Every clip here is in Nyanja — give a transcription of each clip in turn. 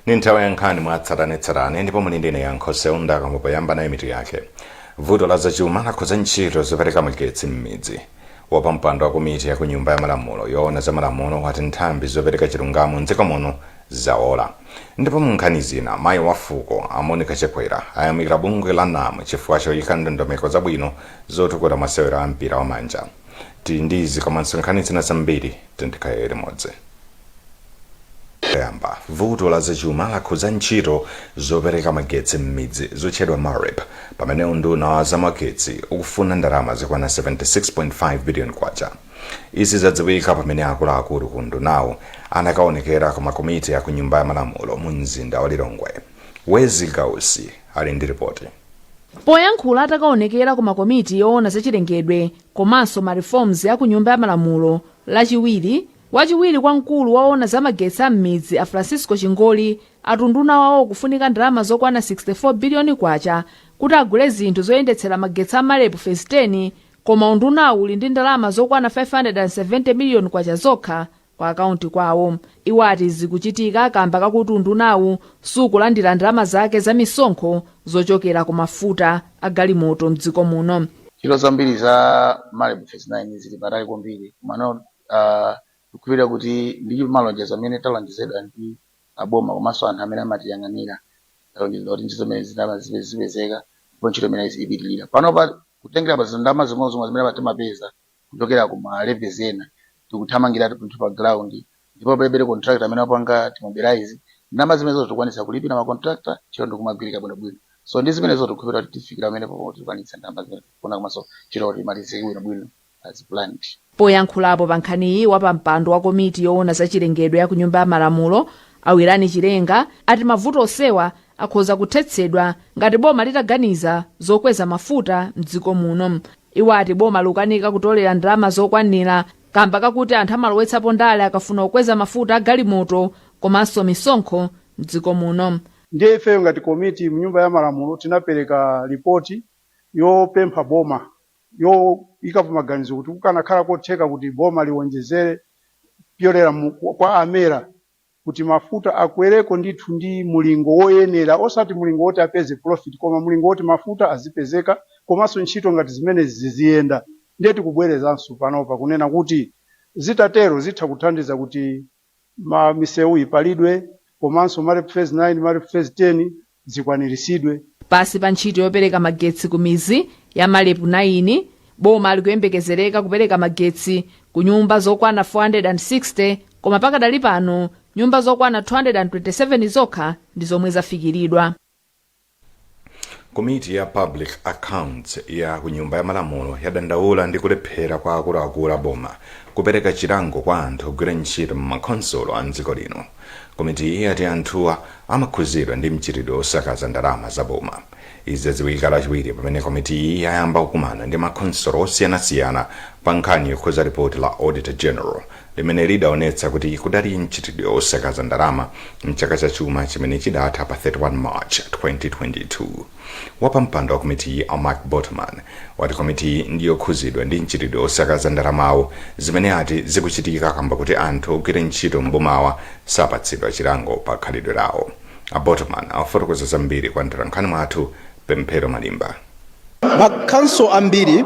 Ni nthawi ya nkhani mwatsatanetsatane, ndipo muli ndine Yankho Seunda. Poyamba nayi mitu yake. Vuto la zachuma lakhudza ntchito zopereka magetsi m'midzi. Wapampando wa komiti ya ku Nyumba ya Malamulo yoona za malamulo wati nthambi zopereka chilungamo mdziko muno zaola. Ndipo mu nkhani zina, mayi wa fuko a Monica Chakwera ayamikira bungwe la NAM chifukwa choyika ndondomeko zabwino zotukula masewero a mpira wa manja. Tili ndi izi komanso nkhani zina zambiri, tikhale limodzi. Yamba, vuto la zachuma lakhudza ntchito zopereka magetsi m'midzi zotchedwa MAREP, pamene unduna wa zamagetsi ukufuna ndalama zokwana 76.5 billion kwacha. Izi zadziwika pamene akuluakulu ku undunawo anakaonekera ku makomiti a ku Nyumba ya Malamulo mu mzinda wa Lilongwe. Wezi Gausi ali ndi ripoti. Poyankhula atakaonekera ku makomiti yoona zachilengedwe komanso ma reforms a ku Nyumba ya Malamulo Lachiwiri, wachiwiri kwa mkulu woona za magetsi a m'midzi a Francisco Chingoli ati unduna wawo kufunika ndalama zokwana 64 biliyoni kwacha kuti agule zinthu zoyendetsera magetsi a MAREP Phase 10, koma undunawu uli ndi ndalama zokwana 570 miliyoni kwacha zokha kwa akaunti kwawo. Iwo ati zikuchitika kamba kakuti undunawu sukulandira ndalama zake za misonkho zochokera ku mafuta a galimoto mdziko muno. Ntchito zambiri za MAREP Phase 9 zili patali kwambiri, komano tikukhulupirira kuti ndi malonjezo amene talonjezedwa ndi aboma komanso anthu amene amatiyang'anira, talonjezedwa kuti ntchito zimene zindalama zipezeka ndipo ntchito imene ipitirira. Panopa, kutengera pa ndalama zomwe zomwe zimene timapeza kuchokera ku ma levies ena, tikuthamangira ndithu pa ground, ndipo palibe contractor amene wapanga demobilize. Ndalama zimenezo tikukwanisa kulipira ma contractor, ntchito ndikumagwirika bwinobwino. So ndi zimenezo tikukhulupirira kuti tifikira pamenepo, tikwanitsa ndalama zimene tikufuna komanso ntchito kuti imalizike bwinobwino as planned. Poyankhulapo pa nkhaniyi, wapampando wa komiti yoona zachilengedwe ya ku Nyumba ya Malamulo Awirani Chilenga ati mavuto onsewa akhoza kuthetsedwa ngati boma litaganiza zokweza mafuta mdziko muno. Iwo ati boma likukanika kutolera ndalama zokwanira kamba kakuti anthu amalowetsapo ndale akafuna kukweza mafuta a galimoto komanso misonkho mdziko muno. Ndiye ifeyo ngati komiti mnyumba ya malamulo tinapereka ripoti yopempha boma, yoyikapo maganizo kuti kukanakhala kotheka kuti boma liwonjezere kupyolera kwa a MERA kuti mafuta akwereko ndithu ndi mulingo woyenera, osati mulingo woti apeze profit, koma mulingo woti mafuta azipezeka komanso ntchito ngati zimenezi ziziyenda. Ndiye tikubwerezanso panopa kunena kuti zitatero zitha kuthandiza kuti ma misewu ipalidwe komanso MAREP Phase 9, MAREP Phase 10 zikwaniritsidwe. Pasi pa ntchito yopereka magetsi ku mizi ya MAREP 9, boma likuyembekezereka kupereka magetsi ku nyumba zokwana 460, koma pakadali pano nyumba zokwana 227 zokha ndi zomwe zafikiridwa. Komiti ya Public Accounts ya ku Nyumba ya Malamulo yadandaula ndi kulephera kwa akuluakulu a boma kupereka chilango kwa anthu ogwira ntchito m'makhonsolo a mdziko lino. Komiti iyi yati anthuwa amakhuzidwa ndi mchitidwe osakaza ndalama za boma. Izi zadziwika Lachiwiri pamene komiti iyi yayamba kukumana ndi makhonsolo osiyanasiyana pa nkhani yokhuza ripoti la Auditor General limene lidaonetsa kuti kudali mchitidwe osakaza ndalama mchaka cha chuma chimene chidatha pa 31 March 2022. Wapampando wa komitiyi a Mark Botoman wati komitiyi ndiyokhuzidwa ndi mchitidwe osakaza ndalamawo, zimene ati zikuchitika kamba kuti anthu ogwira ntchito m'bomawa sapatsidwa chilango pa khalidwe lawo. A Botoman afotokoza zambiri kwa mtolankhani mwathu Pemphero Malimba. Makhanso ambiri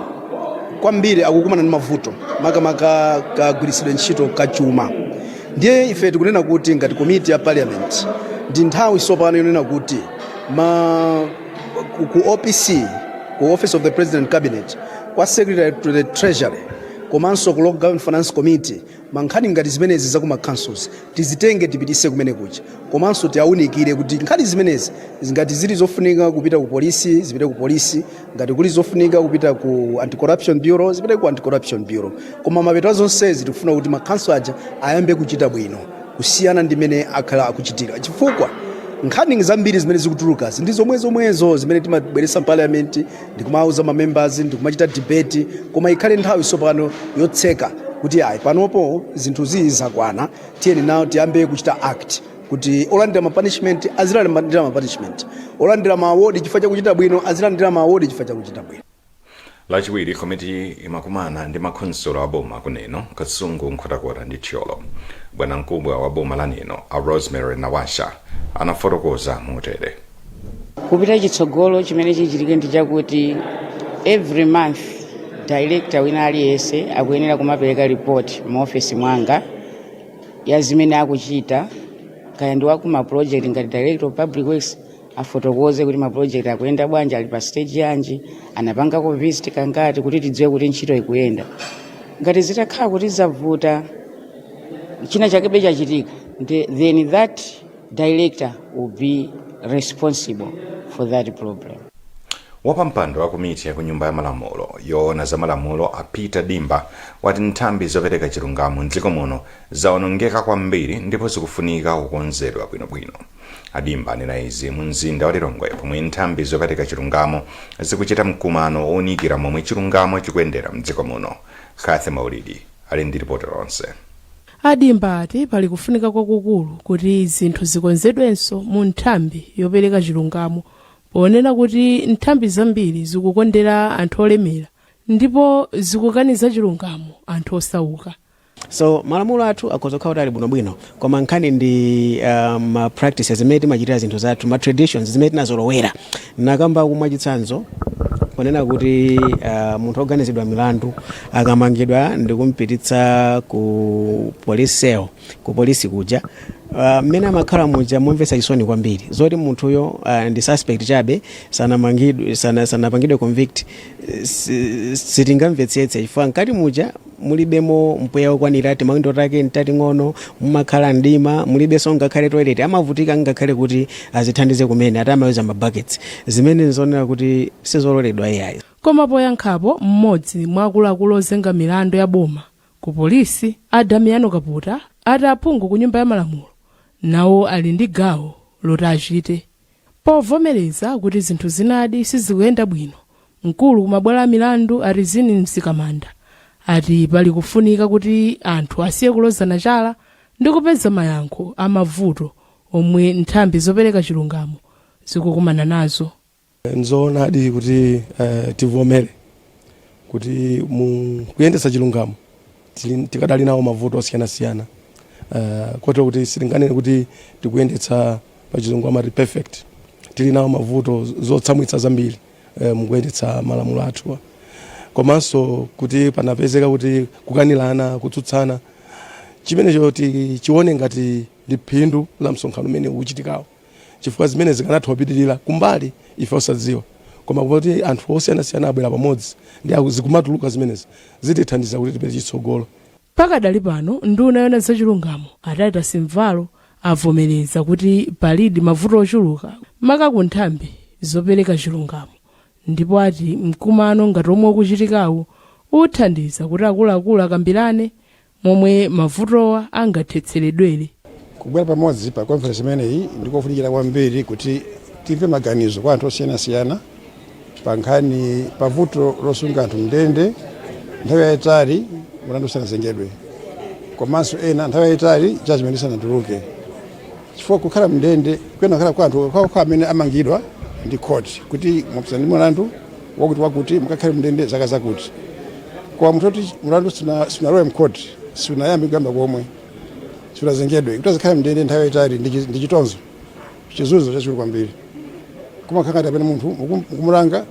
kwambiri akukumana ndi mavuto, makamaka kagwiritsidwe ntchito kachuma. Ndiye ife tikunena kuti ngati komiti ya parliament, ndi nthawi tsopano yonena kuti ma ku OPC, ku Office of the President Cabinet, kwa Secretary to the Treasury komanso ku Local Government Finance Committee, mankhani ngati zimenezi za kuma councils tizitenge, tipitise kumene kuja, komanso tiawunikire kuti nkhani zimenezi ngati zili zofunika kupita ku polisi, zipite ku polisi, ngati kuli zofunika kupita ku Anti-Corruption Bureau, zipite ku Anti-Corruption Bureau. Koma mapeto azonsezi, tikufuna kuti makhanso aja ayambe kuchita bwino kusiyana ndi mmene akhala akuchitira, chifukwa nkhani zambiri zimene zikutulukazi ndi zomwe zomwezo zimene timabweretsa parliament ndikumauza ma members, ndikumachita debate. Koma ikhale nthawi tsopano yotseka kuti ayi, panopo zinthu ziyi zakwana, tiyeni nawo tiyambe kuchita act kuti olandira ma punishment azilandira ma punishment, olandira ma award chifukwa chakuchita bwino azilandira ma award chifukwa chakuchita bwino. Lachiwiri komiti imakumana ndi makhonsolo a boma ku Neno, Kasungu, Nkhotakota ndi Thyolo. Bwanamkubwa wa boma la Neno a Rosemary Nawasha anafotokoza motere. Kupita chitsogolo, chimene chichitike ndi chakuti every month director wina aliyense akuyenera kumapereka report mu ofesi mwanga ya zimene akuchita, kaya ndi waku ma project. Ngati director of public works, afotokoze kuti ma project akuyenda bwanji, ali pa stage yanji, anapangako visit kangati, kuti tidziwe kuti ntchito ikuyenda. Ngati zitakhala kuti zavuta, china chakebe chachitika, then that director will be responsible for that problem. Wapampando wa komiti ya ku Nyumba ya Malamulo yoona za malamulo a Peter Dimba wati nthambi zopereka chilungamo mdziko muno zawonongeka kwambiri ndipo zikufunika kukonzedwa bwinobwino. Adimba anena izi mu mzinda wa Lilongwe pomwe nthambi zopereka chilungamo zikuchita mkumano owunikira momwe chilungamo chikuyendera mdziko muno. Kathe Maulidi ali ndi ripoti lonse. Adimba ati pali kufunika kwakukulu kuti zinthu zikonzedwenso mu nthambi yopereka chilungamo, ponena kuti nthambi zambiri zikukondera anthu olemera ndipo zikukaniza chilungamo anthu osauka. So malamulo athu akhoza kukhala kuti ali bwinobwino, koma nkhani ndi ma practices zimene timachitira zinthu zathu, ma traditions zimene tinazolowera. Nakamba kumwa chitsanzo kunena kuti munthu oganizidwa milandu akamangidwa ndikumpititsa ku police cell, ku polisi kuja, mmene amakhala muja momvetsa chisoni kwambiri, zoti munthuyo ndi suspect chabe, sanamangidwe, sanapangidwe convict, sitingamvetsetse chifukwa mkati muja mulibemo mpweya wokwanira, timawindo take ntating'ono, mumakhala mdima, mulibenso ngakhale toilet, amavutika ngakhale kuti azithandize kumene ati amayuza mabuckets, zimene zonena kuti sizololedwa iyayi. Koma poyankhapo, mmodzi mwa akuluakulu ozenga milandu ya boma ku polisi a Damiano Kaputa ati aphungu ku Nyumba ya Malamulo nawo ali ndi gawo loti achite povomereza kuti zinthu zinadi sizikuyenda bwino. Mkulu kumabwalo a milandu a Rizine Mzikamanda ati pali kufunika kuti anthu asiye kulozana chala ndi kupeza mayankho a mavuto omwe nthambi zopereka chilungamo zikukumana nazo. Nzoonadi kuti tivomere kuti mu kuyendetsa chilungamo tikadali nawo mavuto osiyanasiyana, kotero kuti sitinganene kuti tikuyendetsa, pa Chizungu amati perfect. Tili nawo mavuto, zotsamwitsa zambiri mukuyendetsa malamulo athuwa, komanso kuti panapezeka kuti kukanirana, kutsutsana, chimenecho tichione ngati ndi phindu la msonkhano umene ukuchitikawo, chifukwa zimene zikanatha kupitirira kumbali ife osadziwa, koma kuti anthu osiyanasiyana abwera pamodzi ndi zikumatuluka zimenezi, zitithandiza kuti tipite chitsogolo. Pakadali pano, nduna yona zachilungamo a Titus Mvalo avomereza kuti palidi mavuto ochuluka maka ku nthambi zopereka chilungamo, ndipo ati mkumano ngati omwe ukuchitikawu uthandiza kuti akuluakulu akambirane momwe mavutowa angathetseredwere. Kubwera pamodzi pa conference imeneyi ndikofunikira kwambiri kuti timve maganizo kwa anthu osiyanasiyana pa nkhani, pa vuto losunga anthu mndende nthawi yayitali mulandu usanazengedwe, komanso ena nthawi yayitali judgment isanatuluke, chifukwa kukhala mndende kuyena kukhala kwa anthu okhaokha amene amangidwa ndi court kuti mwapeza ndi mulandu wakuti wakuti, mukakhale mndende zaka zakuti. Koma munthu oti mulandu sunalowe mcourt, sunayambe kuyamba komwe, sunazengedwe, kuti azikhala mndende nthawi yayitali ndi chitonzo, chizunzo chachikulu kwambiri. Kumakhala ngati amene munthu mukumulanga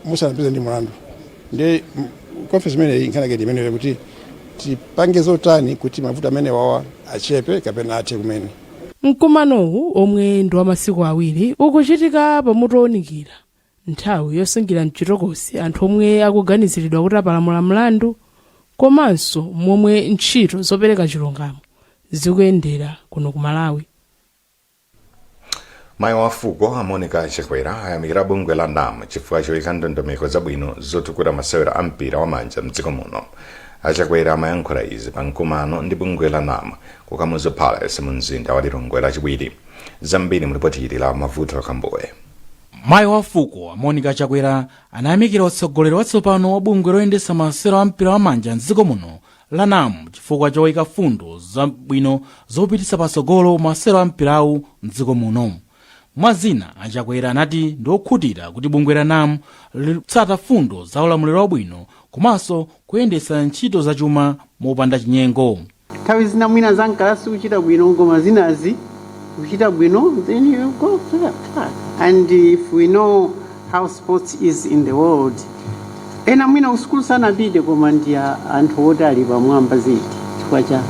musanapeze ndi mulandu. Ndi conference imeneyi nkhani yake ndi imeneyo, kuti tipange zotani kuti mavuto amene wawa achepe kapena athe kumene. Mkumanowu, omwe ndi wa masiku 2, ukuchitika pamutu owunikira nthawi yosungira mchitokosi anthu omwe akuganiziridwa kuti apalamula mlandu, komanso momwe ntchito zopereka chilungamo zikuyendera kuno ku Malawi. Mayi wa fuko a Monica Chakwera ayamikira bungwe la NAM chifukwa choyika ndondomeko zabwino zotukula masewera a mpira wa manja mdziko muno. Achakwera amayankhula izi pa mkumano ndi bungwe la NAM ku Kamuzu Palace mu mzinda wa Lilongwe Lachiwiri. Zambiri mulipoti ili la Mavuto Akambuwe. Mayi wa fuko a Monica Chakwera anayamikira utsogoleri watsopano wa bungwe loyendetsa masewero a mpira wa manja mdziko muno la NAM chifukwa choyika fundo zabwino zopititsa patsogolo masewero a mpirawu mdziko muno. Mwa zina, Achakwera anati ndi okhutira kuti bungwe la NAM likutsata fundo za ulamuliro wabwino komanso kuyendetsa ntchito zachuma mopanda chinyengo. Nthawi zina mwina za mkalasi kuchita bwino, koma zinazi kuchita bwino, then you go far. And if we know how sports is in the world, ena mwina usukulu sanapite, koma ndi anthu oti ali pamwamba zedi chifukwa cha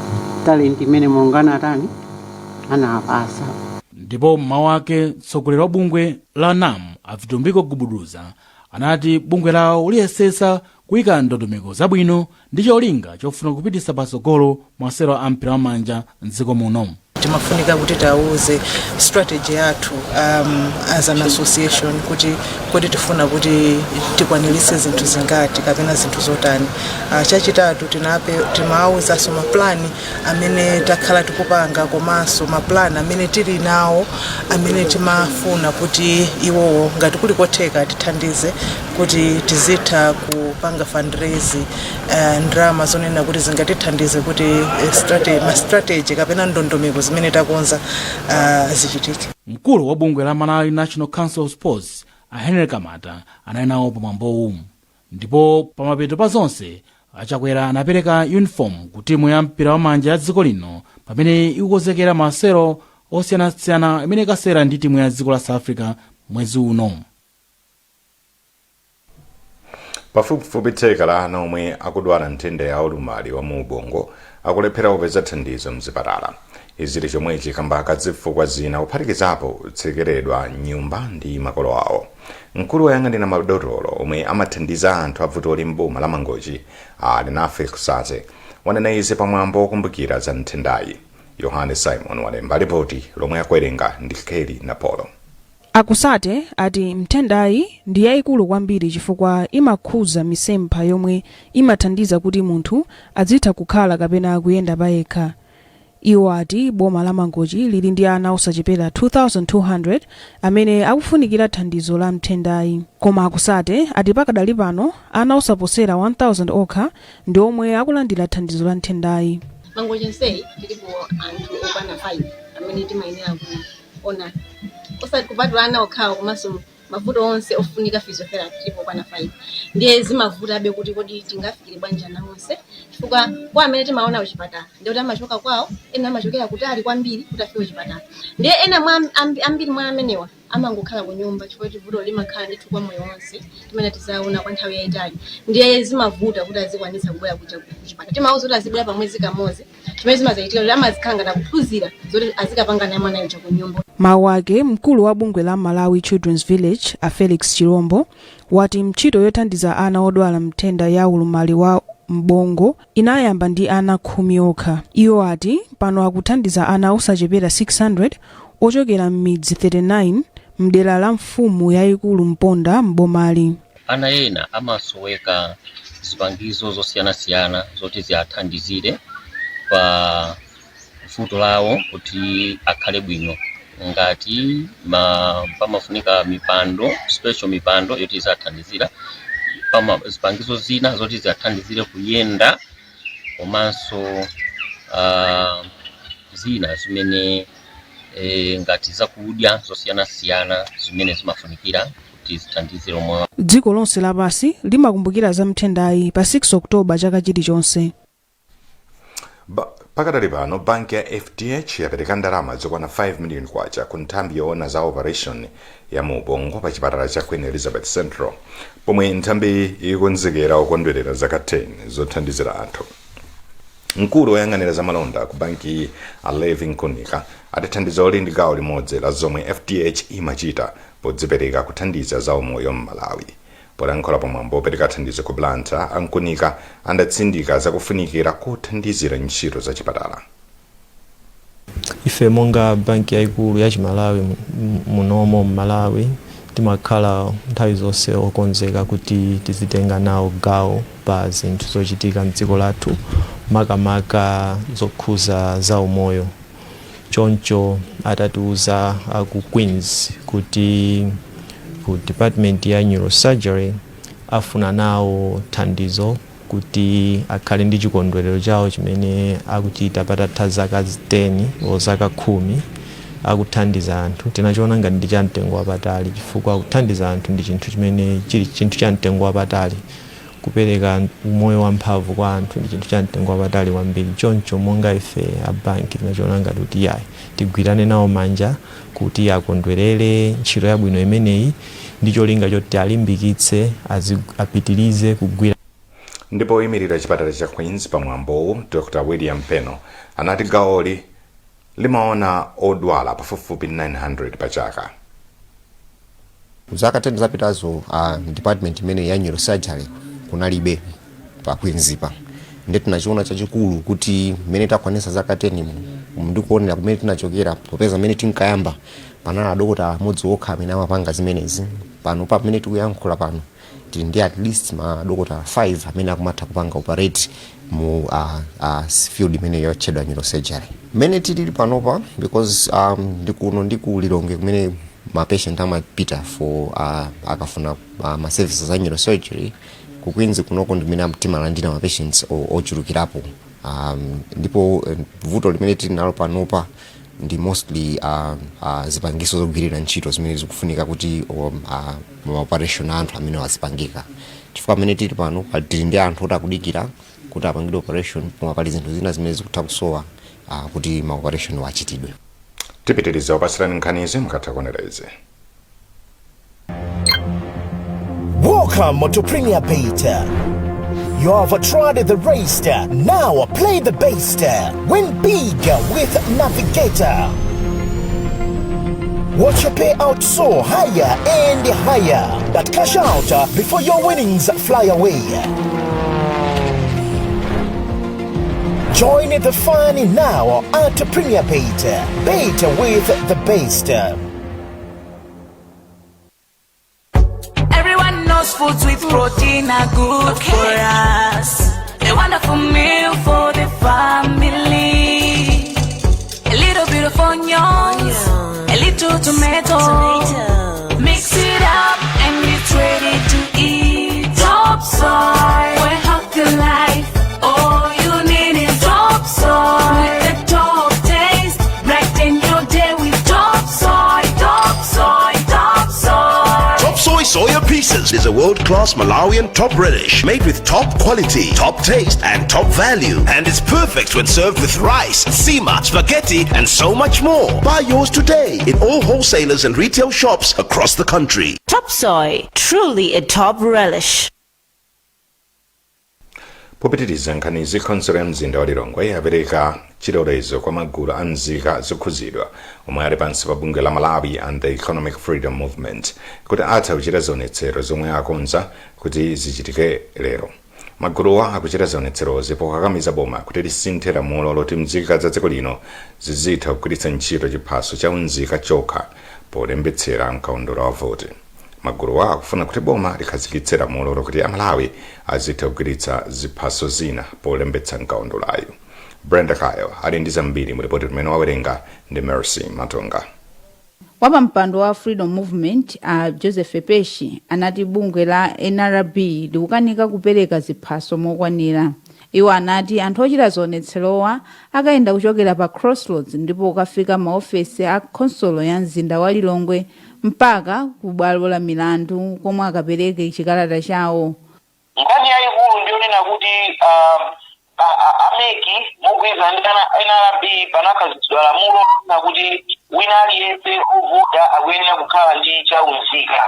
talent imene Mulungu anatani, anapasa. Ndipo mmawu ake, mtsogoleri wa bungwe la NAM a Vitumbiko Gubuduza anati bungwe lawo liyesesa kuyika ndondomeko zabwino ndi cholinga chofuna kupititsa patsogolo masewero a mpira wamanja mdziko muno. Timafunika kuti tiawuze strategy yathu as an association, kuti kodi tifuna kuti tikwaniritse zinthu zingati kapena zinthu zotani. Chachitatu, timawuzanso maplani amene takhala tikupanga komanso maplani amene tili nawo, amene timafuna kuti iwowo ngati kuli kotheka tithandize kuti tizitha kupanga fundraise ndalama zonena kuti zingatithandize kuti ma strategy kapena ndondomeko zimene takonza zichitike. Mkulu wa bungwe la Malawi National Council of Sports a Henry Kamata anali nawo pamwambowu. Ndipo pamapeto pa zonse, aChakwera anapereka uniform ku timu ya mpira wamanja ya dziko lino pamene ikukonzekera masewero osiyanasiyana imene ikasewera ndi timu ya dziko la South Africa mwezi uno. Pafupifupi theka la ana omwe akudwala nthenda ya ulumali wa mu ubongo akulephera kupeza thandizo mzipatala. Izi zili chomwechi kamba ka zifukwa zina, kuphatikizapo kutsekeredwa m'nyumba ndi makolo awo. Mkulu woyang'anira madotolo omwe amathandiza anthu avutoli m'boma la Mangochi, a Alinafe Kusate, wanena izi pamwambo wokumbukira za nthendayi. Yohane Simon walemba lipoti lomwe akuwerenga ndi Kelly Napolo. A Kusate ati nthendayi ndi yayikulu kwambiri chifukwa imakhuza misempha yomwe imathandiza kuti munthu adzitha kukhala kapena kuyenda payekha. Iwo ati boma la Mangochi lili ndi ana osachepera 2,200 amene akufunikira thandizo la nthendayi. Koma a Kusate ati pakadali pano ana osaposera 1,000 okha ndi omwe akulandira thandizo la nthendayi. Mangochi yonseyi tilipo anthu okwana 5 amene timayenera kuona, osati kupatula ana okhawo komanso mavuto onse ofunika physiotherapy, tilipo okwana 5. Ndiye zimavutabe kuti kodi tingafikire bwanji ana onse, chifukwa kwa amene timaona kuchipatala ndiye kuti amachoka kwawo, ena amachokera kutali kwambiri kuti afike kuchipatala. Ndiye ena mwa ambiri mwa amenewa amangokhala ku nyumba chifukwa kuti vuto limakhala ndithu kwa moyo wonse, timene tizaona kwa nthawi yayitali. Ndiye zimavuta kuti azikwanitsa kubwera kuja kuchipatala. Timawauza kuti azibwera pa mwezi kamodzi. Chimene zimazachitika kuti amazikhala ngati akuphunzira zoti azikapanga naye mwana uja ku nyumba. Mawu ake, mkulu wa bungwe la Malawi Children's Village a Felix Chilombo wati ntchito yothandiza ana odwala nthenda ya ulumali wa m'bongo inayamba ndi ana 10 okha. Iwo ati pano akuthandiza ana osachepera 600 ochokera m'midzi 39 mdera la mfumu yayikulu Mponda m'bomali. Ana ena amasoweka zipangizo zosiyanasiyana zoti ziathandizire pa vuto lawo kuti akhale bwino, ngati pamafunika mipando, special mipando yoti izathandizira, pama zipangizo zina zoti ziathandizire kuyenda, komanso zina zimene ngati zakudya zosiyanasiyana zimene zimafunikira kuti zithandizire umoyo. Dziko lonse lapansi limakumbukira za nthendayi pa 6 October chaka chilichonse. Pakadali pano, banki ya FDH yapereka ndalama zokwana 5 million kwacha ku nthambi yoona za operation ya mu ubongo pa chipatala cha Queen Elizabeth Central, pomwe nthambiyi ikukonzekera kukondwerera zaka 10 zothandizira anthu. Mkulu woyang'anira za malonda ku bankiyi a Levi Nkunika ati thandizoli ndi gawo limodzi la zomwe FDH imachita podzipereka kuthandiza za umoyo m'Malawi. Polankhula pamwambo wopereka thandizo ku Blantyre, a Nkunika adatsindika zakufunikira kothandizira ntchito za chipatala. Ife monga banki yayikulu ya Chimalawi munomo m'Malawi, timakhala nthawi zonse okonzeka kuti tizitenga nawo gawo pa zinthu zochitika mdziko lathu, makamaka zokhuza za umoyo. Choncho atatiuza aku Queens kuti ku department ya neurosurgery afuna nawo thandizo kuti akhale ndi chikondwerero chawo chimene akuchita patatha zaka 10 o zaka 10 akuthandiza anthu, tinachiona ngati ndi cha mtengo wapatali, chifukwa kuthandiza anthu ndi chinthu chimene chili chinthu cha mtengo wapatali. Kupereka umoyo wamphamvu kwa anthu ndi chinthu cha mtengo wapatali kwambiri. Choncho monga ife a banki tinachiona ngati kuti yayi, tigwirane nawo manja kuti akondwerere ntchito yabwino imeneyi ndi cholinga choti alimbikitse apitirize kugwira. Ndipo oyimirira chipatala cha Queens pamwambowu, Dr William Peno, anati gawoli limaona odwala pafupifupi 900 pa chaka. Zaka 10 zapitazo, department imene ya neurosurgery kunalibe pa Queens pa. Ndiye tinachiona chachikulu kuti mmene takwanisa zaka 10 mu ndikuonera kumene tinachokera, popeza mmene tinkayamba panali adokotala amodzi okha amene amapanga zimenezi. Pano pamene tikuyankhula pano tili ndi at least madokotala 5 amene akumatha kupanga operate mu field imene yotchedwa neurosurgery mmene tilili panopa, because ndikuno ndi ku Lilongwe kumene ma patient amapita for akafuna ma services a neurosurgery. Ku Queens kunoko ndimene timalandira ma patients ochulukirapo, ndipo vuto limene tili nalo panopa ndi mostly zipangiso zogwirira ntchito zimene zikufunika kuti ma operation a anthu amene azipangika, chifukwa pamene tili pano tili ndi anthu oti akudikira kuti apangidwe operation, koma pali zinthu zina zimene zikutha kusowa kuti ma operation achitidwe. Tipitiriza kupatsirani nkhanizi mukatha kuonera izi. Welcome to Premier Bet. You have tried the rest. Now play the best. Win big with Navigator. Watch your payout soar higher and higher. But cash out before your winnings fly away. Join the fun now at Premier Bet. Bet with the best. Everyone knows foods with protein are good for us. A wonderful meal for the family. A little bit of onions, a little tomato. Mix it up and it's ready to eat. Top soy, for a healthy life. All you need is top soy. With the top taste, brighten your day with top soy, top soy, top soy. Top Soy Soya Pieces is a world-class Malawian top relish made with top quality, top taste, and top value. And it's perfect when served with rice, sima, spaghetti, and so much more. Buy yours today in all wholesalers and retail shops across the country. Top Soy, truly a top relish. Popitiriza nkhanizi, khonsolo ya mzinda wa Lilongwe yapereka chilolezo kwa magulu a nzika zokhuzidwa omwe ali pansi pa bungwe la Malawi and the Economic Freedom Movement kuti atha kuchita zionetsero zomwe akonza kuti zichitike lero. Maguluwa akuchita zionetserozi pokakamiza boma kuti lisinthe lamulo loti mzika za dziko lino zizitha kugwiritsa ntchito chiphaso cha unzika chokha polembetsera mkaundula wa voti. Maguluwa akufuna kuti boma likhazikitse lamulo lokuti Amalawi azitha kugwiritsa ziphaso zina polembetsa mkaundulayu. Brenda Kayo ali ndi zambiri mu ripoti limene wawerenga ndi Mercy Matonga. Wapampando wa Freedom Movement a Joseph Peshi anati bungwe la NRB likukanika kupereka ziphaso mokwanira. Iwo anati anthu ochita zionetserowa akayenda kuchokera pa Crossroads ndipo kukafika maofesi a khonsolo ya mzinda wa Lilongwe mpaka ku bwalo la milandu komwe akapereke chikalata chawo. Nkhani yayikulu ndiyonena kuti a MEC mogwirizana ndi NRB panakhazikitsidwa lamulo lonena kuti wina aliyense ovota akuyenera kukhala ndi chaunzika.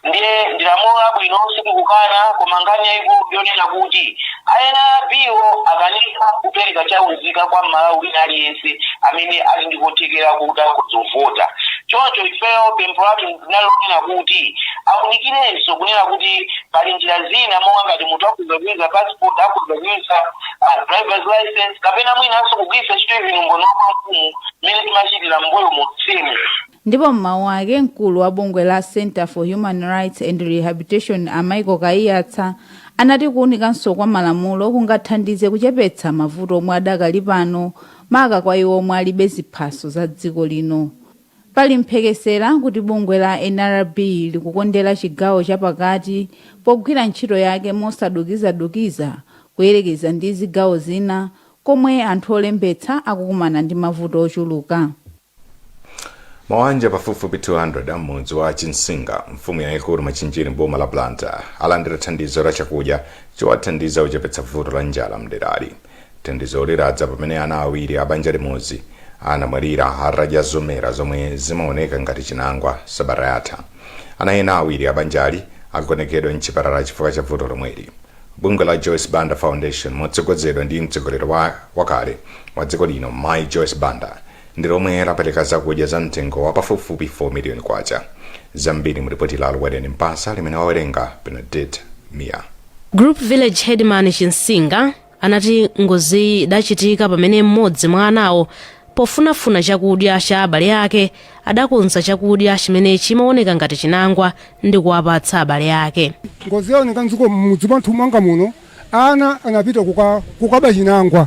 Ndiye ndi lamulo labwino, sitikukana, koma nkhani yayikulu ndiyonena kuti a NRB wo akanika kupereka chaunzika kwa Mmalawi wina aliyense amene ali ndi kothekera kuti akhoza kuvota. Choncho ifeyo pempho lathu linali lonena kuti aunikirenso kunena kuti pali njira zina monga ngati munthu akhoza kuyuza passport, akhoza kuyuza driver's license, kapena mwinanso kugwiritsa ntchito even umboni wa kwa mfumu mmene timachitira m'mbuyo monsemu. Ndipo m'mawu ake, mkulu wa bungwe la Centre for Human Rights and Rehabilitation a Michael Kaiyatsa anati kuunikanso kwa malamulo kungathandize kuchepetsa mavuto omwe adakali pano, maka kwa iwo omwe alibe ziphaso za dziko lino. Pali mphekesera kuti bungwe la NRB likukondera chigawo chapakati pogwira ntchito yake mosadukizadukiza kuyerekeza ndi zigawo zina komwe anthu olembetsa akukumana ndi mavuto ochuluka. Mawanja pafupifupi 200 a m'mudzi wa Chinsinga, mfumu yayikulu Machinjiri, boma la Blantyre, alandira thandizo la chakudya chowathandiza kuchepetsa vuto la njala mderali. Thandizoli ladza pamene ana awiri a banja limodzi anamwalira atadya zomera zomwe zimaoneka ngati chinangwa sabata yatha. Ana ena awiri a banjali agonekedwa mchipatala chifukwa cha vuto lomweli. Bungwe la Joyce Banda Foundation, motsogozedwa ndi mtsogoleri wa wakale wa dziko lino Mai Joyce Banda, ndi lomwe lapereka zakudya za mtengo wa pafupifupi 4 miliyoni kwacha. Zambiri mu ripoti la Luwereni Mpasa limene wawerenga Benedict Mia. Group Village Headman Chinsinga anati ngoziyi idachitika pamene mmodzi mwa anawo, pofunafuna chakudya cha abale ake, adakonza chakudya chimene chimaoneka ngati chinangwa ndi kuwapatsa abale ake. Ngozi yaoneka mdziko mudzi mwathu mwanga muno. Ana anapita kukaba chinangwa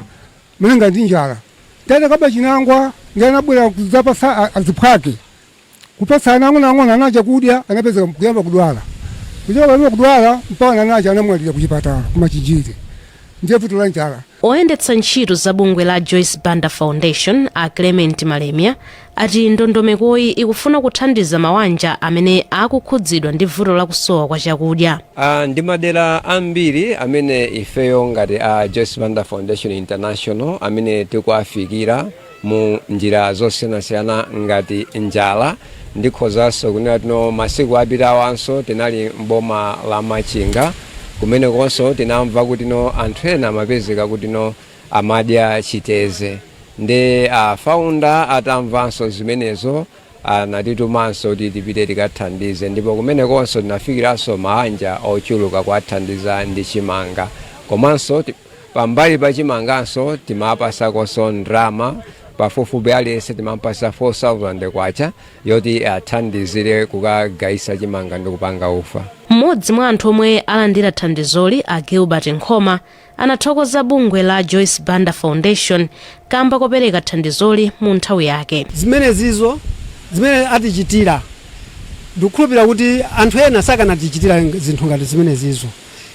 malinga ndi njala. Atakaba chinangwa ndi anabwera kudzapasa aziphwake, kupasa ana ang'onoang'ono. Ana chakudya anapeza kuyamba kudwala. Kuchoka kuyamba kudwala mpaka anacha anamwalira kuchipatala kuMachinjiri. Ndiye vuto la njala. Oyendetsa ntchito za bungwe la Joyce Banda Foundation, a Clement Malemia, ati ndondomekoyi ikufuna kuthandiza mawanja amene akukhudzidwa ndi vuto la kusowa kwa chakudya. Ndi madera ambiri amene ifeyo ngati a Joyce Banda Foundation International amene tikuafikira mu njira zosiyanasiyana ngati njala. Ndikhozanso kunena tino masiku apitawanso tinali mboma la Machinga. Kumenekonso tinamva kuti no anthu ena amapezeka kuti no amadya chiteze, ndi a founder atamvanso zimenezo anatitumanso kuti tipite tikathandize, ndipo kumenekonso tinafikiranso maanja ochuluka kuwathandiza ndi chimanga. Komanso pambali pa chimanganso timapasakonso ndrama, pafupifupi aliyense timampasa 4000 kwacha yoti athandizire kukagayisa chimanga ndi kupanga ufa. Mmodzi mwa anthu omwe alandira thandizoli, a Gilbert Nkhoma, anathokoza bungwe la Joyce Banda Foundation kamba kopereka thandizoli mu nthawi yake. Zimenezizo zimene atichitira, ndikukhulupirira kuti anthu ena sakanatichitira zinthu ngati zimenezizo.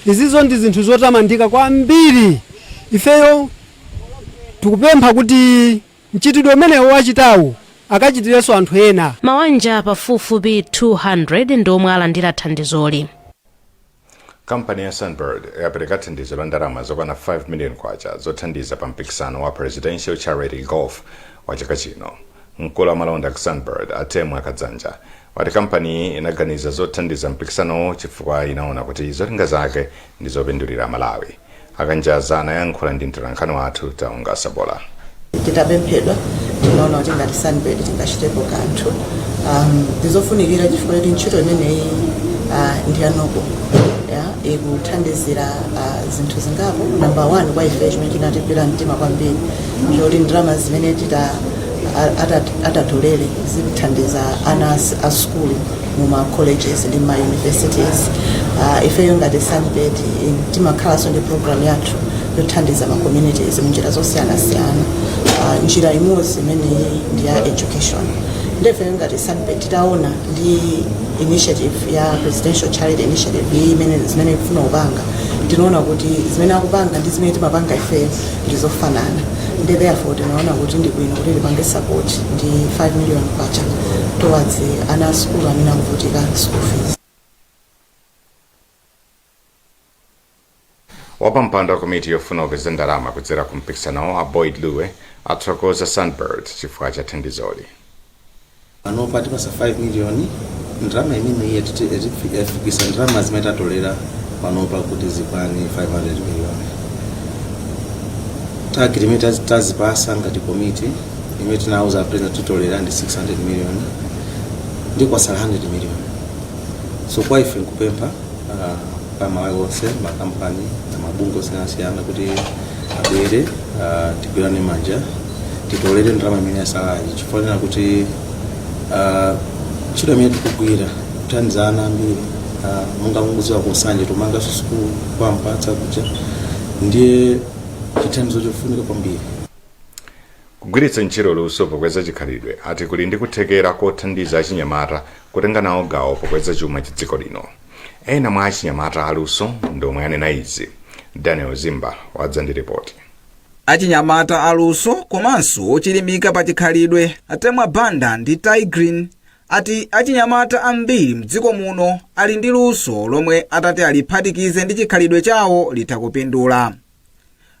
Izizo ndi zinthu zotamandika kwambiri. Ifeyo tikupempha kuti mchitidwe umenewo wachitawu akachitirenso anthu ena. Mawanja pafupifupi 200 ndi omwe alandira thandizoli. Kampani ya Sunbird yapereka thandizo la ndalama zokwana 5 million kwacha zothandiza pa mpikisano wa Presidential Charity Golf wa chaka chino. Mkulu wa malonda ku Sunbird, Atemwa Kadzanja, wati kampaniyi inaganiza zothandiza mpikisanowo chifukwa inaona kuti zolinga zake ndi zopindulira Malawi. Akanjaza anayankhula ndi mtolankhani wathu Taunga Sabola. Titapemphedwa, tinaona kuti ngati Sunbird tingachitepo kanthu. Ndizofunikira chifukwa choti ntchito imeneyi ndi ya noble ya ikuthandizira zinthu zingapo. Number one, kwa ife chimene chinatipira mtima kwambiri choti ndalama zimene tita atatolere zithandiza ana a sukulu mu ma colleges ndi ma universities. Ifeyo ngati Sunbird timakhalanso ndi program yathu yothandiza ma communities munjira zosiyanasiyana. Njira imodzi imeneyi ndi ya education. Ndefeyo ngati Sunbird titaona ndi initiative ya Presidential Charity Initiative iyi imene zimene ikufuna kupanga, tinaona kuti zimene akupanga ndi zimene timapanga ifeyo ndizofanana, ndi therefore tinaona kuti ndi bwino kuti tipange support ndi 5 million kwacha towards ana a sukulu amene akuvutika school fees. Wapampando wa komiti yofuna kupeza ndalama kudzera ku mpikisanowo, a Boyd Luwe, athokoza Sunbird chifukwa cha thandizoli. Panopa tipasa 5 million. Ndalama imeneyi yafikisa ndalama zimene tatolera panopa kuti zikwane 500 million. Target imene tazipasa ngati komiti imene tinauza president titolera ndi 600 million, ndi kwasala 100 million. So kwa ife nkupempha pa Malawi onse, makampani na mabungwe osiyanasiyana kuti abwere, tigwirane manja titolere ndalama imene yasalayi, chifukwa chonena kuti ntchito imene tikugwira kuthandiza ana ambiri, monga mukudziwa ku Nsanje tumanganso sukulu kwa Mpatsa kuja, ndiye chithandizo chofunika kwambiri. Kugwiritsa ntchito luso pokweza chikhalidwe ati kuli ndi kuthekera kothandiza achinyamata kutenga nawo gawo pokweza chuma cha dziko lino. Ena mwa achinyamata aluso ndi omwe anena izi. Daniel Zimba wadza ndi ripoti. Achinyamata aluso komanso ochilimika pa chikhalidwe, Atemwa Banda ndi Ty Green, ati achinyamata ambiri mdziko muno ali ndi luso lomwe atati aliphatikize ndi chikhalidwe chawo litha kupindula.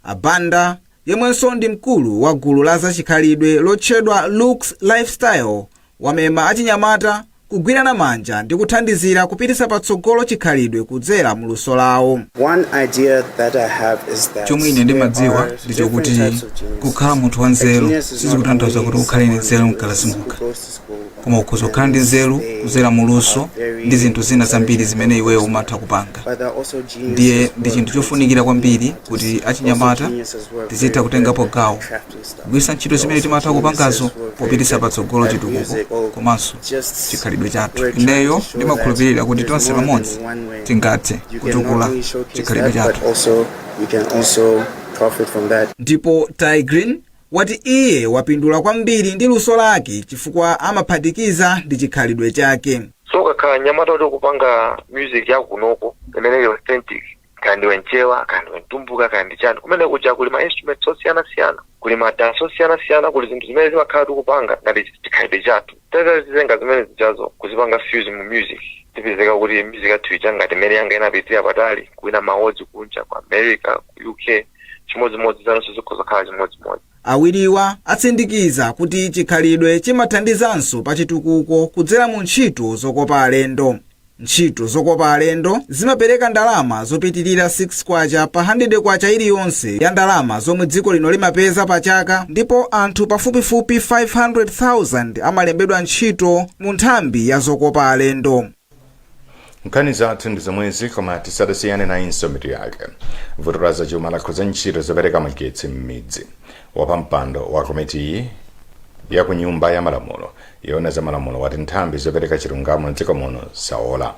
Abanda, yemwenso ndi mkulu wa gulu la zachikhalidwe lotchedwa Looks Lifestyle, wamema achinyamata kugwirana manja ndi kuthandizira kupititsa patsogolo chikhalidwe kudzera mu luso lawo. Chomwe ine ndimadziwa ndi chokuti kukhala munthu wanzeru sizikutanthauza kuti ukhale ndi nzeru mkalasi mokha, koma ukhoza kukhala ndi nzeru kudzera mu luso ndi zinthu zina zambiri zimene iweyo umatha kupanga. Ndiye ndi chinthu chofunikira kwambiri kuti achinyamata tizitha kutengapo gawo, kugwiritsa ntchito zimene timatha kupangazo popititsa patsogolo chitukuko komanso chikhalidwe chathu. Ineyo ndimakhulupirira kuti tonse pamodzi tingathe kutukula chikhalidwe chathu. Ndipo Ty Green wati iye wapindula kwambiri ndi luso lake chifukwa amaphatikiza ndi chikhalidwe chake. So ukakhala mnyamata kuti ukupanga music yakunoko imene ili authentic, kaya ndiwe Mchewa, kaya ndiwe Mtumbuka, kaya ndi chani, kumene kuja kuli ma instruments osiyanasiyana, kuli ma dance osiyanasiyana, kuli zinthu zimene zimakhala tikupanga ngati chikhalidwe chathu. Tazitenga zimene zijazo kuzipanga fuse mu music, tipezeka kuti music yathu ija ngati imene yanga inapitira patali kuwina ma awards kunja ku America, ku UK, chimodzimodzi zanonso zikhoza kukhala chimodzimodzi. Awiriwa atsindikiza kuti chikhalidwe chimathandizanso pa chitukuko kudzera mu ntchito zokopa alendo. Ntchito zokopa alendo zimapereka ndalama zopitirira 6 kwacha pa 100 kwacha iliyonse ya ndalama zomwe dziko lino limapeza pa chaka, ndipo anthu pafupifupi 500,000 amalembedwa ntchito mu nthambi ya zokopa alendo. Nkhani zathu ndi zomwezi, koma tisadasiyane nayinso mitu yake. Vuto la zachuma lakhudza ntchito zopereka magetsi m'midzi. Wapampando wa komitiyi ya ku Nyumba ya Malamulo yoona za malamulo wati nthambi zopereka chilungamo mdziko muno zaola.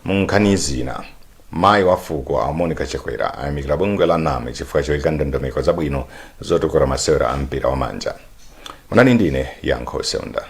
Mu nkhani zina, mayi wa fuko a Monica Chakwera ayamikira bungwe la NAM chifukwa choyika ndondomeko zabwino zotukula masewero a mpira wa manja. Munali ndine Yankho Seunda.